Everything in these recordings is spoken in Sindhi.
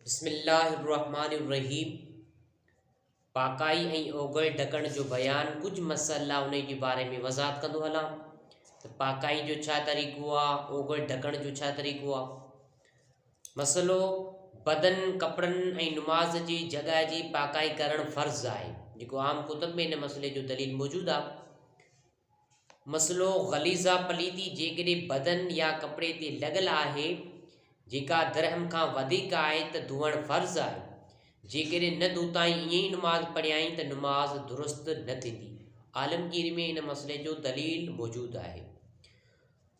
بسم الله الرحمٰن الرحيم پاڪائي ۽ اوگهڙ ڍڪڻ جو بيان ڪجهه مسئلا انهي جي باري ۾ وضاحت ڪندو هلان ته پاڪائي جو ڇا طريقو آ اوگهڙ ڍڪڻ جو ڇا طريقو آ مسئلو بدن ڪپڙن ۽ نماز جي جڳهه جي پاڪائي ڪرڻ فرض آهي جيڪو عام ڪتب ۾ ان مسئلي جو دليل موجود آ مسئلو غليظه پليتي جيڪڏهن بدن يا ڪپڙي تي لڳل آهي جيڪا درهم کان وڌيڪ آهي ته ڌوئڻ فرض آهي، جيڪڏهن نه ڌوتائين ائين ئي نماز پڙهيائين ته نماز درست نه ٿيندي. عالمگيري ۾ ان مسئلي جو دليل موجود آهي.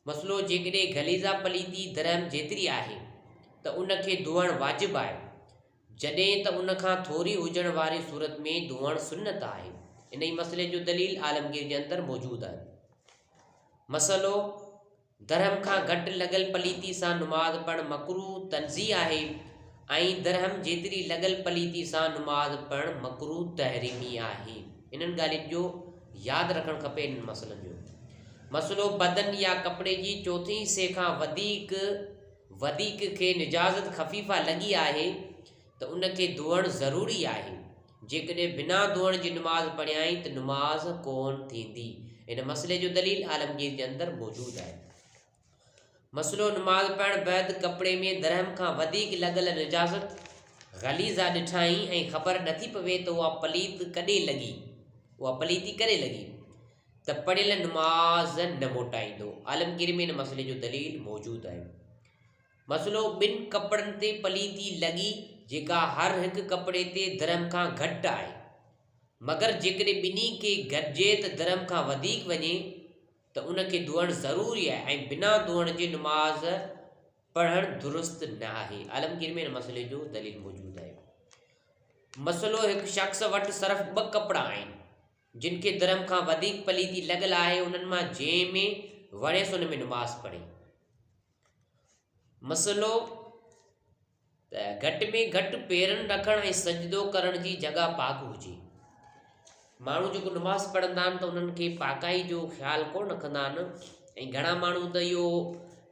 مسئلو جيڪڏهن غليظه پليتي درهم جيتري آهي ته ان کي ڌوئڻ واجب آهي، جڏهن ته ان کان ٿوري هجڻ واري صورت ۾ ڌوئڻ سنت آهي. انهي مسئلي جو دليل عالمگير جي اندر موجود آهي. مسئلو، درهم کان گهٽ لڳل پليتي سان نماز پڙهڻ مڪروه تنزيه آهي ۽ درهم جيتري لڳل پليتي سان نماز پڙهڻ مڪروه تحريمي آهي. انهن ڳالهين جو ياد رکڻ کپي انهن مسئلن جو. مسئلو، بدن يا ڪپڙي جي چوٿين حصي کان وڌيڪ وڌيڪ کي نجازت خفيفه لڳي آهي ته ان کي ڌوئڻ ضروري آهي، جيڪڏهن بنا ڌوئڻ جي نماز پڙهيائين ته نماز ڪونه ٿيندي. ان مسئلي جو دليل عالمگير جي اندر موجود آهي. مسئلو نماز پڙهڻ بعد ڪپڙي ۾ درهم کان وڌيڪ لڳل نجازت غليظه ڏٺائين ۽ خبر نٿي پوي ته اها پليت ڪڏهن لڳي، اها پليتي ڪڏهن لڳي؟ ته پڙهيل نماز نه موٽائيندو. عالمگيري ۾ ان مسئلي جو دليل موجود آهي. مسئلو ٻن ڪپڙن تي پليتي لڳي جيڪا هر هڪ ڪپڙي تي درهم کان گهٽ آهي. مگر جيڪڏهن ٻنهي کي گڏجي ته درهم کان وڌيڪ وڃي ته ان کي ڌوئڻ ضروري آهي ۽ بنا ڌوئڻ جي نماز پڙهڻ درست نه آهي. عالمگير ۾ ان مسئلي جو دليل موجود آهي. مسئلو هڪ شخص وٽ صرف ٻه ڪپڙا آهن. جن کي درهم کان وڌيڪ پليتي لڳل آهي انهن مان جنهن ۾ وڻيس ان ۾ نماز پڙهي. مسئلو ته گهٽ ۾ گهٽ پيرن رکڻ ۽ سجدو ڪرڻ جي جڳهه پاڪ هجي. ماڻهو جيڪو نماز پڙهندا آهن ته انهن کي پاڪائي جو خيال ڪونه رکندا آهن ۽ گهڻا ماڻهو ته اهو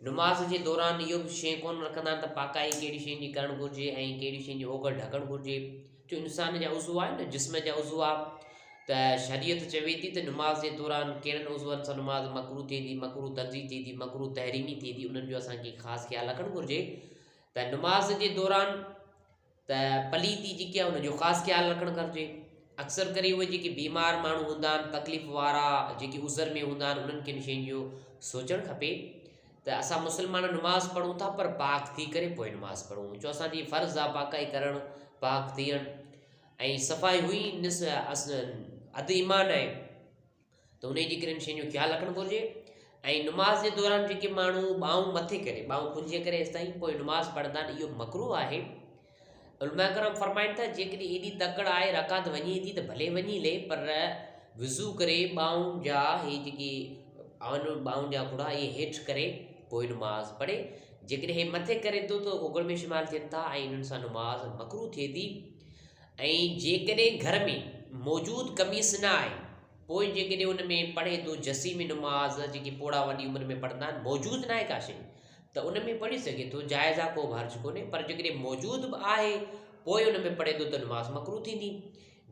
نماز جي دوران اهو به شيء ڪونه رکندا آهن ته پاڪائي ڪهڙي شيء جي ڪرڻ گهرجي ۽ ڪهڙي شيء جي اوگهڙ ڍڪڻ گهرجي. جو انسان جا عضوا آهن نه جسم جا عضوا ته شريعت چوي ٿي ته نماز جي دوران ڪهڙن عضون سان نماز مڪروه ٿئي ٿي مڪروه تنزيه ٿئي ٿي مڪروه تحريمي ٿئي ٿي انهن جو اسان کي خاص خيال رکڻ گهرجي ته نماز جي دوران ته پليتي جيڪي آهي ان جو خاص خيال رکڻ گهرجي اڪثر ڪري اهي جيڪي بيمار ماڻهو هوندا آهن تڪليف وارا جيڪي عذر ۾ هوندا آهن انهن کي ان شين جو سوچڻ کپي ته اسان مسلمان نماز پڙهون ٿا پر پاڪ ٿي ڪري پوء نماز پڙهون ڇو اسان جي فرض آ پاڪائي ڪرڻ پاڪ ٿيڻ ۽ صفائي هئي نس اڌ ايمان آهي ته ان جي ڪري ان شين جو خيال رکڻ گهرجي ۽ نماز جي دوران جيڪي ماڻهو ٻانهون مٿي ڪري ٻانهون کنجي ڪري ايستائين پوء نماز پڙهندا آهن اهو مڪروه آهي علماء ڪرام فرمائن ٿا جيڪڏهن ايڏي تڪڙ آهي رڪعت وڃي ٿي ته ڀلي وڃي لي پر وضو ڪري ٻانهن جا هي جيڪي آهن ٻانهن جا گهوڙا اهي هيٺ ڪري پوء نماز پڙهي جيڪڏهن هي مٿي ڪري ٿو ته اوگهڙ ۾ شمال ٿين ٿا ۽ انهن سان نماز مڪروه ٿئي ٿي ۽ جيڪڏهن گهر ۾ موجود قميص نه آهي پوء جيڪڏهن ان ۾ پڙهي ٿو جسي ۾ نماز جيڪي پوڙها وڏي عمر ۾ پڙهندا آهن موجود نه آهي ڪا شيء ته ان ۾ پڙهي سگهي ٿو، جائز آ ڪو به حرج ڪونهي، پر جيڪڏهن موجود به آهي پوء ان ۾ پڙهي ٿو ته نماز مڪروه ٿيندي.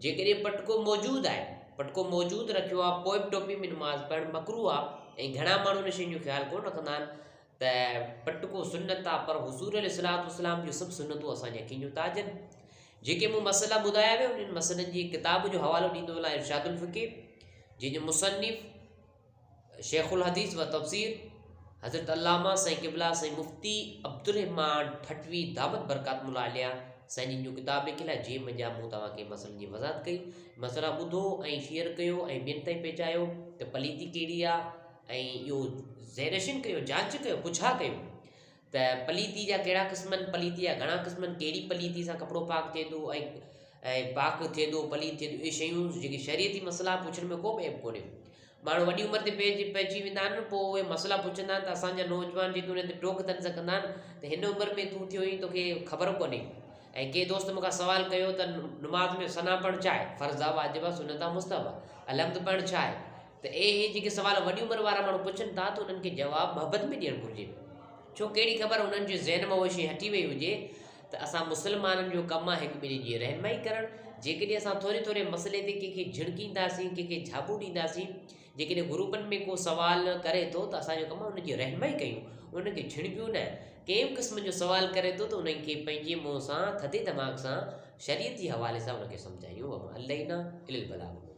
جيڪڏهن پٽڪو موجود آهي، پٽڪو موجود رکيو آ پوء به ٽوپي ۾ نماز پڙهڻ مڪروه آ ۽ گهڻا ماڻهو ان شيء جو خيال ڪونه رکندا آهن ته پٽڪو سنت آ پر حضور عليه الصلوة والسلام جون سڀ سنتون اسان جي اکين جو تاج آهن. جيڪي مون مسئلا ٻڌايا ويا انهن مسئلن جي ڪتاب جو حوالو ڏيندو هلان ارشاد الفقه جنهن جو مصنف شيخ الحديث و تفسير حضرت علامه سائين قبله سائين مفتي عبدالرحمان ٺٽوي دامت برڪاتهم العاليه سائين جن جو ڪتاب لکيل آهي جنهن منجهان مون توهان کي مسئلن جي وضاحت ڪئي مسئلا ٻڌو ۽ شيئر ڪيو ۽ ٻين تائين پهچايو ته پليتي ڪهڙي آهي ۽ اهو ذهنشين ڪيو جانچ ڪيو پڇا ڪيو ته پليتي جا ڪهڙا قسم آهن پليتي جا گهڻا قسم آهن ڪهڙي پليتي سان ڪپڙو پاڪ ٿئي ٿو ۽ ۽ پاڪ ٿئي ٿو پليت ٿئي ٿو اهي شيون جيڪي شريعتي مسئلا پڇڻ ۾ ڪو به عيب ڪونهي ماڻهو وڏي عمر تي پئجي پئجي ويندا آهن پوء اهي مسئلا پڇندا آهن ته اسان جا نوجوان جيڪي انهن تي ٽوڪ طنز ڪندا آهن ته هن عمر ۾ تون ٿيو آهين توکي خبر ڪونهي ۽ ڪي دوست مون کان سوال ڪيو ته نماز ۾ ثنا پڙهڻ ڇا آهي فرض آهي واجب آهي سنت آهي مستحب آهي الحمد پڙهڻ ڇا آهي ته اهي جيڪي سوال وڏي عمر وارا ماڻهو پڇن ٿا ته انهن کي جواب محبت ۾ ڏيڻ گهرجي ڇو ڪهڙي خبر انهن جي ذهن مان اها شيء هٽي وئي هجي. ته اسان مسلمانن جو ڪم آهي هڪ ٻئي جي رهنمائي ڪرڻ. جيڪڏهن اسان ٿوري ٿوري مسئلي تي ڪنهن کي جهڻڪينداسين، ڪنهن کي جهاٻو ڏينداسين، جيڪڏهن گروپن ۾ ڪو سوال ڪري ٿو ته اسان جو ڪم آهي ان جي رهنمائي ڪيون، ان کي جهڻڪيون نه. ڪنهن به قسم جو سوال ڪري ٿو ته ان کي پنهنجي منهن سان ٿڌي دماغ سان شريعت جي حوالي سان ان کي سمجهايون. وما علينا الا البلاغ المبين.